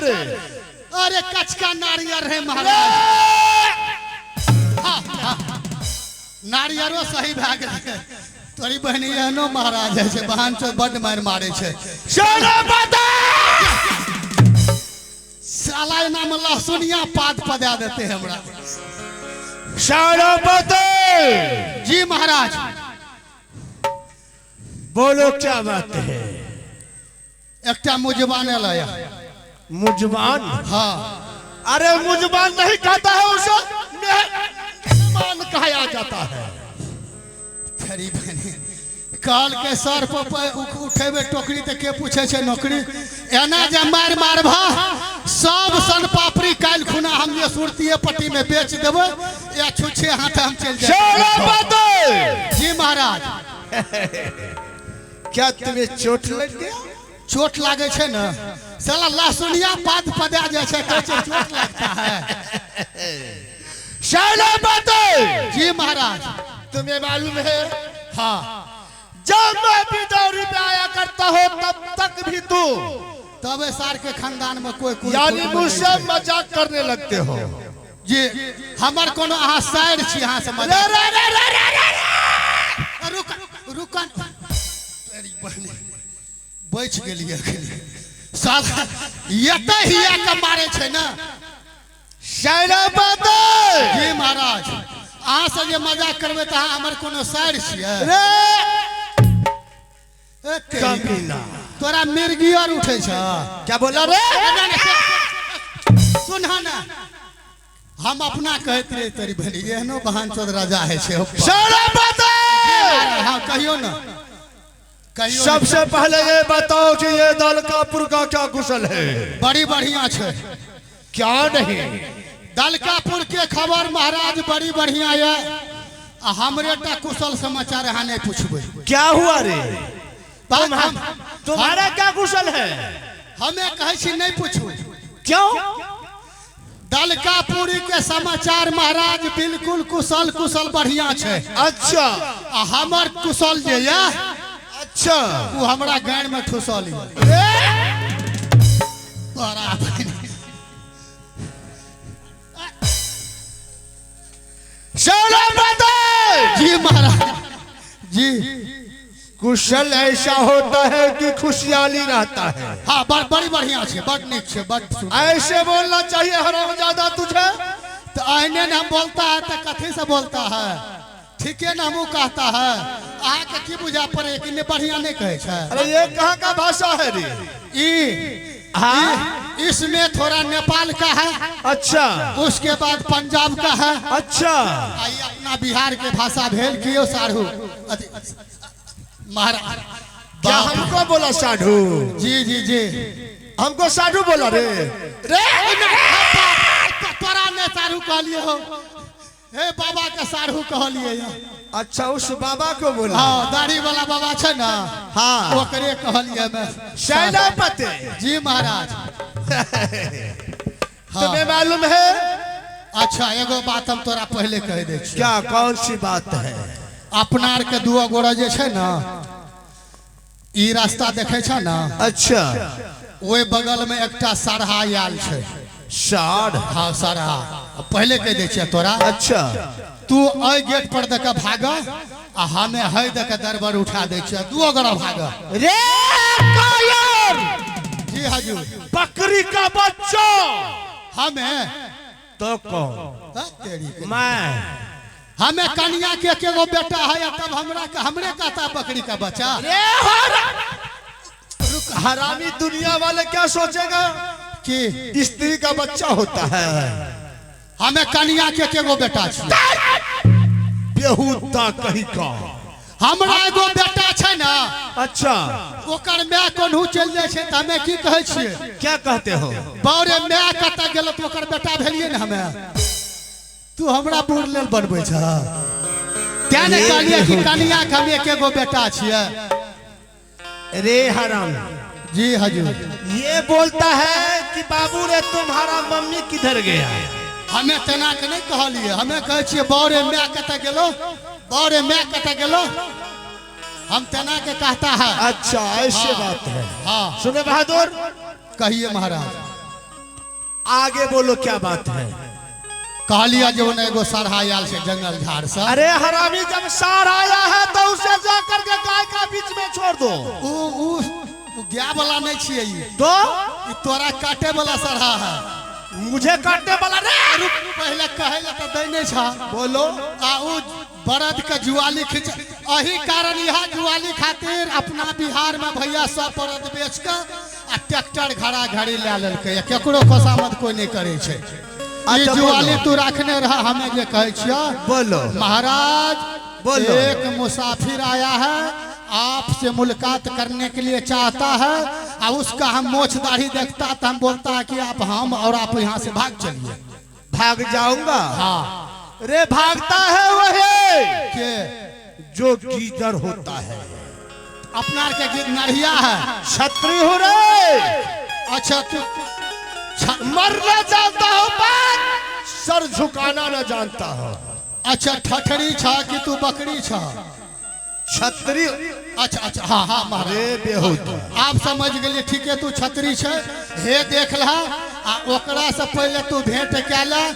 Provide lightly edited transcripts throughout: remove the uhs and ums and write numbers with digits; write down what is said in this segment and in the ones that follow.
रे? अरे कचका नारियर है महाराज। हाँ, हाँ, नारियरो सही भए गेलै। तोरी बहिनी एहनो महाराज है छै, बहन चोद बड्ड मारि मारै छै। सेनापति! साला एना में लहसुनिया पात पदा देते हमरा। सेनापति! जी महाराज। बोलो क्या बात है? एकटा मुजबान एलै। मुजबान? हाँ। अरे मुजबान नहीं कहता है उसे, मेहमान कहा जाता है। तेरी बहनी काल के सर पर उठेबे टोकरी तऽ के पूछे छै नौकरी। एना जे मारि मारबा सब सन पापड़ी काल्हि खुना हम जे सुरतिये पट्टी में बेच देबै या छुच्छे हाथ हम चलि जायब। सेनापति! जी महाराज। क्या तुम्हें चोट लग गया? चोट लागै छै ने साला, लहसुनिया पात पदा जाइ छै, कहै छै चोट लगता है। सेनापति! जी महाराज। तुम्हें मालूम है, हाँ, जब मैं बिदौरी पे आया करता हो तब तक भी तू तब सार के खानदान में कोई कोई यानी कोई मुझसे मजाक करने लगते हो। जी हमर कोनो अहाँ साइड छी अहाँ से रे मजाक रे रे रे रे रे रे। रुक रुक, तेरी बहनी बचि गेलियै अखन। साला एतै हिया के मारे छै ने। सेनापति! जी महाराज। अहाँ से जे मजाक करबै तऽ अहाँ हमर कोनो साइड छियै? रे ए तेरी कमीना, तोरा मिर्गी आर उठै छ? क्या बोला रे? सुनह ने, हम अपना कहैत रहे तोरी बहनी एहनो बहन चोद राजा है छै। सेनापति! हाँ कहियो न, कहियो न। सबसे पहले ये बताओ कि ये दलकापुर का क्या कुशल है? बड़ी बढ़िया छै। क्या नहीं? दलकापुर के खबर महाराज बड़ी बढ़िया है, आ हमरे टा कुशल समाचार अहाँ नहीं पूछबै। क्या हुआ रे? बात हम तुम्हारा क्या कुशल है? हमें कहै छी नहीं पूछू। क्यों? दलकापुरी के समाचार महाराज बिल्कुल कुशल कुशल बढ़िया छै। अच्छा। आ हमर कुशल जे ये, अच्छा, ओ हमरा गाड़ में ठुसल ये। तोरा बहिनी। सेनापति! जी महाराज जी। कुशल ऐसा होता है कि खुशहाली रहता है। हाँ बड़ी बढ़िया छै, बड़ नीक छै, बड़ सुन्दर। ऐसे बोलना चाहिए हरामजादा तुझे। तो आइने ने हम बोलता है तो कथी से बोलता है? ठीके ने हमू कहता है। अहाँ के की बुझा पड़े कि नहीं बढ़िया नहीं कहै छै? अरे ये कहाँ का भाषा है रे? ई हाँ? इसमें थोड़ा नेपाल का है। अच्छा। उसके बाद पंजाब का है। अच्छा। आ ई अपना बिहार के भाषा भेल कियो साढ़ू महाराज। क्या हमको बोला साधु? जी जी जी। हमको साधु बोला रे? रे तोरा ने साढ़ू कहलिए हो, हे बाबा के साढ़ू कहलिए यऽ। अच्छा उस बाबा को बोला। हाँ दाढ़ी वाला बाबा छै ना, हाँ ओकरे कहलिए मैं। सेनापति! जी महाराज। हाँ। तुम्हें मालूम है? अच्छा एगो बात हम तोरा पहले कह दै छी। क्या कौन सी बात है? अपना आर के दुओ गोरा जे छै ना, ई रास्ता देखै छ ना? अच्छा। ओहि बगल में एकटा सरहा आयल छै। साढ़? हाँ सरहा। पहले कह दै छियै तोरा। अच्छा। तू एहि गेट पर दऽ के भाग आ हमे है दऽ के दरबर उठा दै छियै, दुओ गोरा भाग। रे कायर! जी हजूर। बकरी का बच्चा! हमे तो कौन? हाँ, तेरी के। मैं। हमें कनिया के एकेगो बेटा है आ तब हमरा हमरे कहता बकरी का बच्चा। रे हरामी, दुनिया वाले क्या सोचेगा कि स्त्री का बच्चा होता है। हमें कनिया के एकेगो बेटा छै। बेहुदा कहीं का। हमरा एगो बेटा छै ना, अच्छा, ओकर माय कोनहु चलि जाइ छै तऽ हमे की कहै छियै? क्या कहते हो? बारे माय कतऽ गेल तऽ ओकर बेटा भेलियै ने हमे। तू हमरा बूढ़ लेल बनबै छह? तें ने कहलियै कि कनिया के हम एकेगो बेटा छियै। रे हराम! जी हजूर। ये बोलता है कि बाबू रे तुम्हारा मम्मी किधर गया? हमे तेना के नहीं कहलियै, हमे कहै छियै बारे माय कतऽ गेलो, बारे माय कतऽ गेलो, हम तेना के कहता है। अच्छा ऐसे बात है। हाँ। सुने बहादुर। कहिए महाराज। आगे बोलो क्या बात है। कहलिया जे ओने एगो साढ़ा आयल छै जंगल झाड़ से। अरे हरामी, जब सार आया है तो उसे जा करके गाय का बीच में छोड़ दो। ऊ ऊ ऊ गाय वाला नहीं छियै ई। तो ई तोरा काटे वाला साढ़ा है। मुझे काटने वाला रे। रुक, पहले कहे ला तो दै नहीं छा। बोलो। आ ऊ बरद के जुआली खींच, अही कारण यहाँ जुआली खातिर अपना बिहार में भैया सब बरद बेच के आ ट्रैक्टर घड़ा घड़ी ले लेलकै, केकरो खोसामत कोई नहीं करे छै। ई अच्छा, जुआली बोलो। तू रखने रह, हमें जे कहै छियै। बोलो। महाराज बोलो। एक मुसाफिर आया है, आपसे मुलाकात करने के लिए चाहता है, और उसका हम मोछ दाढ़ी देखता तो हम बोलता है कि आप हम और आप यहाँ से भाग चलिए। भाग जाऊंगा? हाँ। रे भागता है वही के जो गीदड़ होता है। अपना के गीत नढ़िया है। छत्री हो रे। अच्छा तू मरना जानता हो पर सर झुकाना न जानता हो। अच्छा ठठरी छा कि तू बकरी छा? छत्री। अच्छा अच्छा, हाँ हाँ महाराज। रे बेहुदा, आप समझ गेलिए, ठीक है तू छत्री छै, हे देख लहा, आ ओकरा से पहले तू भेंट कैला,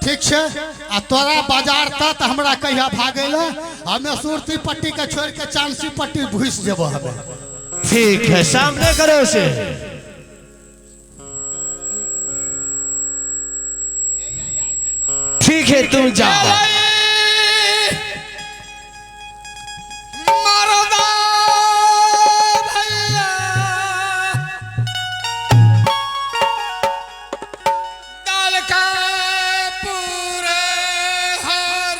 ठीक छै? आ तोरा बाजार तक हमरा कहिया भागे ला, हमें सुरती पट्टी के छोड़ के चांसी पट्टी घुस जेबो हमें। ठीक है, सामने करो उसे। ठीक है तुम जाओ। मरदा भैया दाल का पूरे हर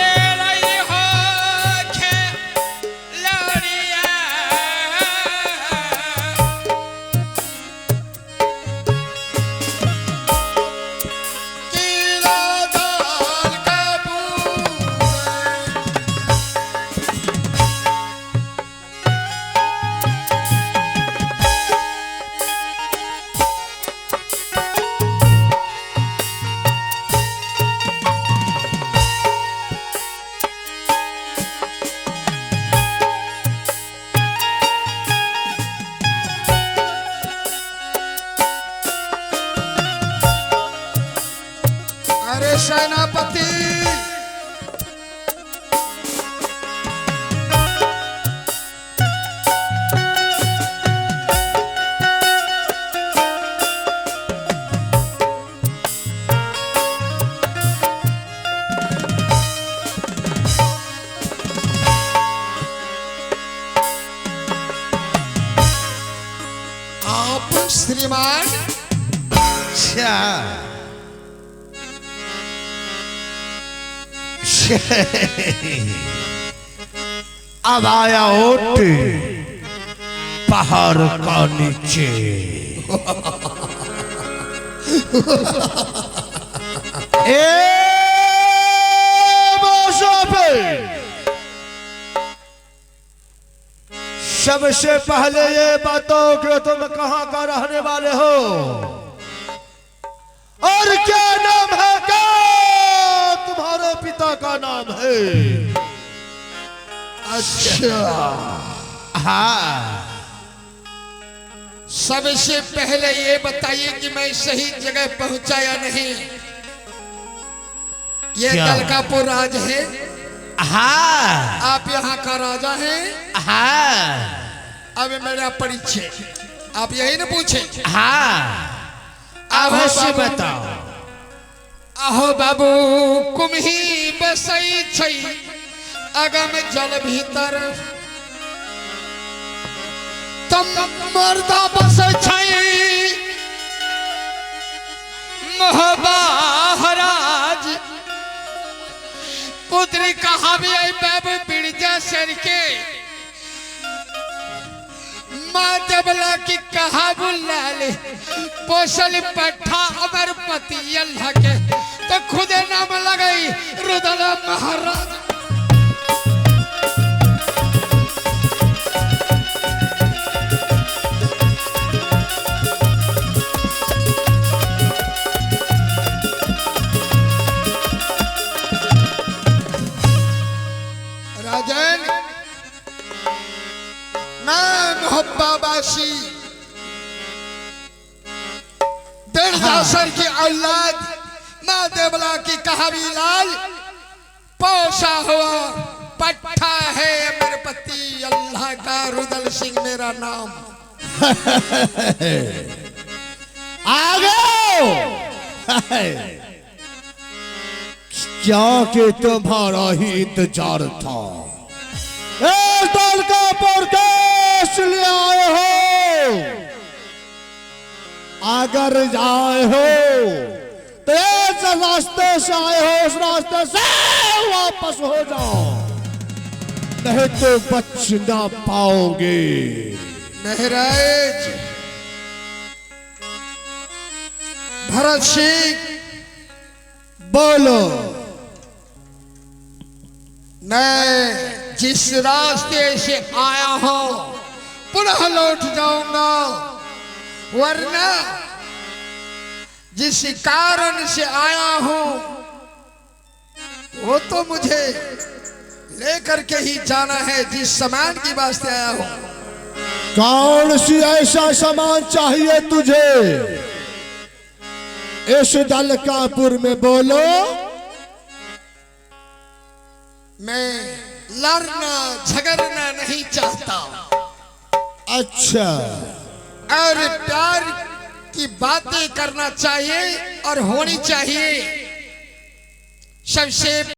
एरई हो खेलड़िया कीला दाल का पूरे अरे सेनापति आप श्रीमान। अच्छा, अब आया ओट पहाड़ का नीचे। ए मुसाफिर, सबसे पहले ये बताओ कि तुम कहाँ का रहने वाले हो और क्या नाम है, क्या तुम्हारे पिता का नाम है? अच्छा हाँ, सबसे पहले ये बताइए कि मैं सही जगह पहुंचा या नहीं। ये क्या? दलकापुर राज है। हाँ। आप यहाँ का राजा हैं। हाँ। अब मेरा परिचय आप यही न पूछे। हाँ, अवश्य बाबू। बताओ। आहो बाबू कुम्ही बसई छई अगम जल भीतर, तम मर्दा बसै छई मोहबाहराज। पुत्री कहावी आई बाबू बिरजा सर के माँ देवला की कहाबू लाल पोसल पठा अमर पति अल्लाह के, तो खुदे नाम लगाई रुदला महाराज। वासी देवदासर की औलाद, माँ देवला की कहावी लाल, पोसा हुआ पट्टा है अमरपति अल्लाह का, रुदल सिंह मेरा नाम। आ गए क्या कि तुम्हारा ही इंतजार था। इस दल का प्रकाश ले आए हो, अगर आए हो तो इस रास्ते से आए हो, उस रास्ते से वापस हो जाओ, नहीं तो बच ना पाओगे। महराज भरत सिंह बोलो। मैं जिस रास्ते से आया हूं पुनः लौट जाऊंगा, वरना जिस कारण से आया हूं वो तो मुझे लेकर के ही जाना है, जिस सामान की वास्ते आया हूं। कौन सी ऐसा सामान चाहिए तुझे इस दलकापुर में? बोलो। मैं लड़ना झगड़ना नहीं चाहता। अच्छा। और प्यार की बातें करना चाहिए और होनी चाहिए। सबसे